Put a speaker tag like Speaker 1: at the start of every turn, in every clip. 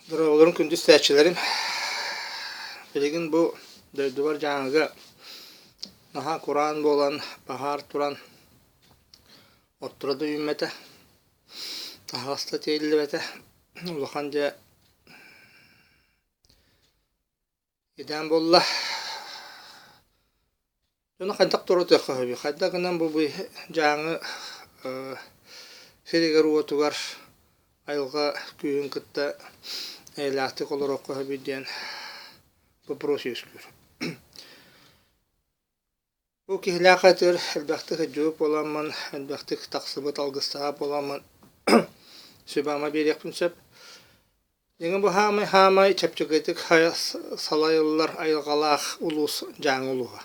Speaker 1: Дорооболорун күндү истээччилэрим! Билигин бу дойдубар Дьааҥыга наһаа кураан буолан, баһаар туран, отторо да үүммэтэ, таһаҕас да тиэйиллибэтэ. Улахан дьэ идээн буолла. Дьону хайдах туоратыахха сөбүй? Хайдах гынан бу Дьааҥы сиригэр-уотугар айылҕа күүһүн кытта эйэлээхтик олоруохха сөбүй диэн боппуруос үөскүүр. Бу киһилээх этигэр элбэхтик сылдьыбыт буоламмын, элбэхтик тахсыбыт алгыстаах буоламмын сүбэ-ама биэриэхпин сөп. Дьиҥэ бу саамай-саамай чэпчэкитик салайыллар айылҕалаах улуус Дьааҥы улууһа.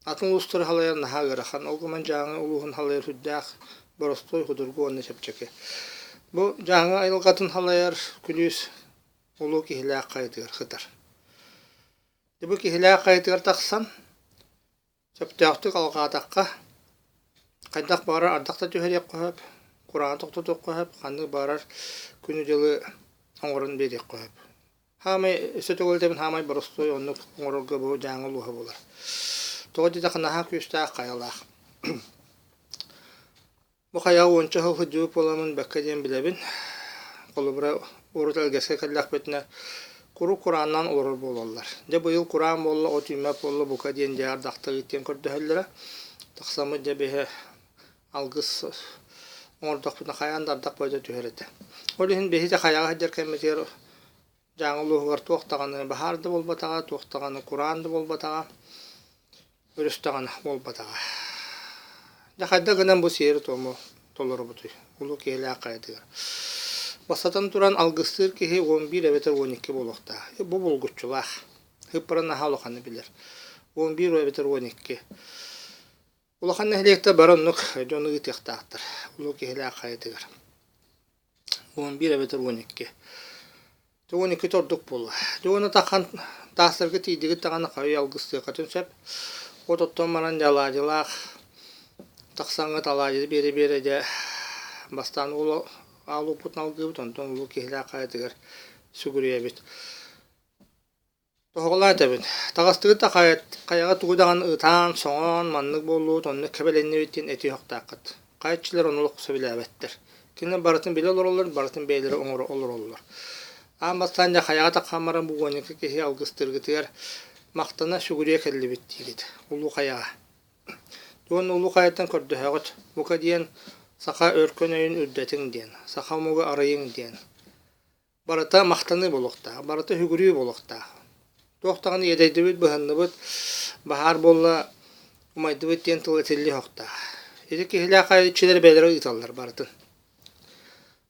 Speaker 1: Атын улуустары салайар наһаа ыарахан, ол гынан Дьааҥы улууһун салайар сүрдээх боростуой, судургу уонна чэпчэки. Бу Дьааҥы айылҕатын салайар күлүүс улуу Киһилээх хайатыгар сытар. Бу Киһилээх хайатыгар тахсан Сөптөөхтүк алҕаатахха, хайдах баҕарар ардах да түһэриэххэ сөп, курааны тохтотуохха сөп, ханнык баҕарар күнү-дьылы оҥорон биэриэххэ сөп. Хаамай өссө төгүл этэбин, хаамай боростуой оннук оҥорорго бу Дьааҥы улууһа буолар. Тоҕо диэтэххэ наһаа күүстээх хайалаах. Бу хайаҕа уонча сыл сылдьыбыт буоламмын бэккэ диэн билэбин. Холобура, урут Элгэскэ кэллэхпитинэ куруук курааннаан олорор буолаллар. Дьэ быйыл кураан буолла, от үүммэт буолла, бука диэн дьэ ардахтарыыт диэн көрдөһөллөрө. Тахсаммыт дьэ биһи алгыс оҥордохпутуна хайаан да ардах бөҕөтө түһэр этэ. Ол иһин биһи дьэ хайаҕа сылдьар кэммитигэр Дьааҥы улууһугар туох даҕаны баһаар да буолбатаҕа, туох даҕаны кураан да буолбатаҕа, өрүс даҕаны буолбатаҕа. Дьэ хайдах гынан бу сиэри-туому толоробутуй улуу киһилээх хайатыгар? Бастатан туран алгыстыыр киһи 11 эбэтэр 12 буолуохтаах. Бу булгуччулаах. Ыыппара наһаа улаханы билэр. 11 эбэтэр 12. Улахан нэһилиэктэр бары оннук дьону ыытыахтаахтар улуу киһилээх хайатыгар. 11 эбэтэр 12. Дьэ 12 ордук буолла. Дьэ уонна тахан таастарга тиийдигит даҕаны хайы алгыстыаххытын сөп. От оттон баран дьэ алаадьылаах тахсаҥҥыт алаадьыны биэрэ-биэрэ дьэ бастаан уол аалуппутун алгыыбыт, онтон улуу киһилээх хайатыгар сүгүрүйэбит. Тоһоҕолоон этэбин, таҕыстыгыт да хайаҕа тугу даҕаны ытаан, соҥоон, маннык буоллубут, оннук кэбэлэннибит диэн этии уохтааххыт. Хайа иччилэр ону олох сөбүлээбэттэр. Кинилэр барытын билэ олороллор, барытын бэйэлэрэ оҥоро олороллор. Аан бастаан дьэ хайаҕа тахсан баран бу уонньука киһи алгыстыыргытыгар махтана сүгүрүйэ кэллибит диигит, улуу хайаҕа. Уонна улуу хайаттан көрдөһөҕүт, бука диэн саха өркөн өйүн үрдэтиҥ диэн, саха омугу арыйыҥ диэн. Барыта махтаныы буолуохтаах, барыта үгүрүү буолуохтаах. Туох даҕаны иэдэйдибит, быһынныбыт, баһаар буолла, умайдыбыт диэн тыл этиллиэ суохтаах. Ити киһилээх иччилэр бэйэлэрэ ыыталлар барытын.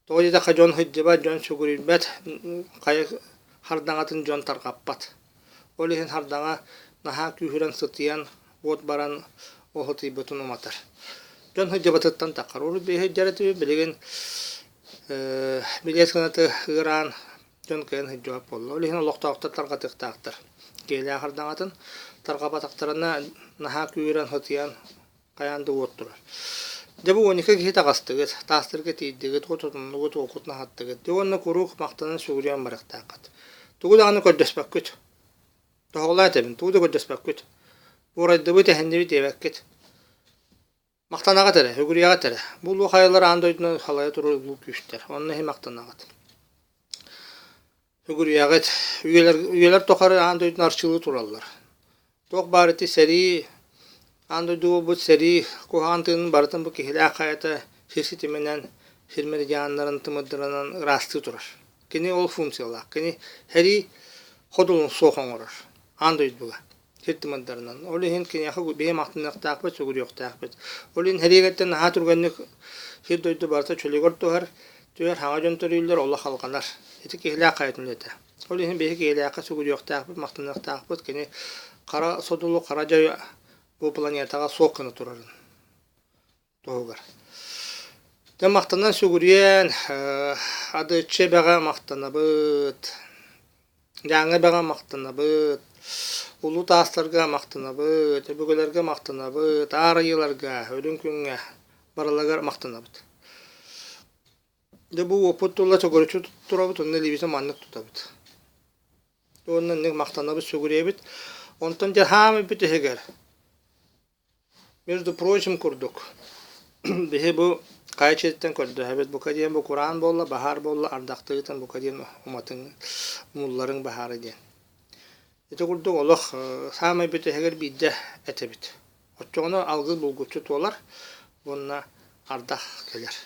Speaker 1: Тоҕо диэтэххэ дьон сылдьыбат, дьон сүгүрүйбэт, хайа хардаҥатын дьон тарҕаппат. Ол иһин хардаҥа наһаа күүһүрэн сытыйан, уот баран ол сытыйбытын уматар. Дьон сылдьыбатыттан таххар. Урут биһи сылдьар этибит, билигин Билиэс гынаты ыараан дьон кыайан сылдьыбат буолла. Ол иһин олохтоохтор тарҕатыахтаахтар. Киэлээх ардаҥатын тарҕапатахтарына наһаа күүрэн, сытыйан хайаан да уот турар. Дьэ бу 12 киһи таҕыстыгыт, таастарга тиийдигит, уот отуннугут, уоккутун аһаттыгыт. Дьэ уонна куруук махтанан сүгүрүйэн барыахтааххыт. Тугу даҕаны көрдөспөккүт. Тоһоҕолоон этэбин, тугу да көрдөспөккүт. Буорайдыбыт, эһиннибит диэбэккит. Махтанаҕыт эрэ, үгүрүйэҕит эрэ. Бу улуу хайалар аан дойдуну салайа турар улуу күүстэр. Онно иһин махтанаҕыт. Үгүрүйэҕит. Үйэлэр, үйэлэр тухары аан дойдуну арчылыы тураллар. Туох баар ити сэрии, аан дойду буолбут сэрии куһаҕан тыынын барытын бу киһилээх хайата сир ситиминэн, сир меридианнарын тымырдарынан ыраастыы турар. Кини ол функциялаах. Кини сэрии ходулун суох оҥорор аан дойдуга. Сир тымырдарынан. Ол иһин киниэхэ биһи махтаныахтаахпыт, сүгүрүйүөхтээхпит. Ол иһин сэриигэттэн наһаа түргэнник сир-дойду барыта чөлүгэр түһэр, түһэр, хаҥа дьон төрүүллэр, олох алҕанар. Ити киһилээх хайатын үлэтэ. Ол иһин биһи киһилээххэ сүгүрүйүөхтээхпит, махтаныахтаахпыт. Кини хара содулу, хара дьайы бу планетаҕа суох гына турарын туһугар. Дьэ махтанан сүгүрүйэн, Адыаччы эбэҕэ махтанабыт, Дьааҥы эбэҕэ махтанабыт, Улуу таастарга махтанабыт, өбүгэлэргэ махтанабыт, Аар Айыыларга, Үрүҥ Күҥҥэ барыларыгар махтанабыт. Дьэ бу уоппут тула төгүрүччү турабыт уонна илиибитин маннык тутабыт. Уонна инник махтанабыт, сүгүрүйэбит. Онтон дьэ хаамай бүтэһигэр, между прочим курдук, биһи бу хайа дьиэттэн көрдөһөбүт, бука диэн бу кураан буолла, баһаар буолла, ардахтыытын бука диэн уматыҥ, умулларыҥ баһаары диэн. Ити курдук олох саамай бүтэһигэр биирдэ этэбит. Оччоҕуна алгыс булгуччу туолар уонна ардах кэлэр.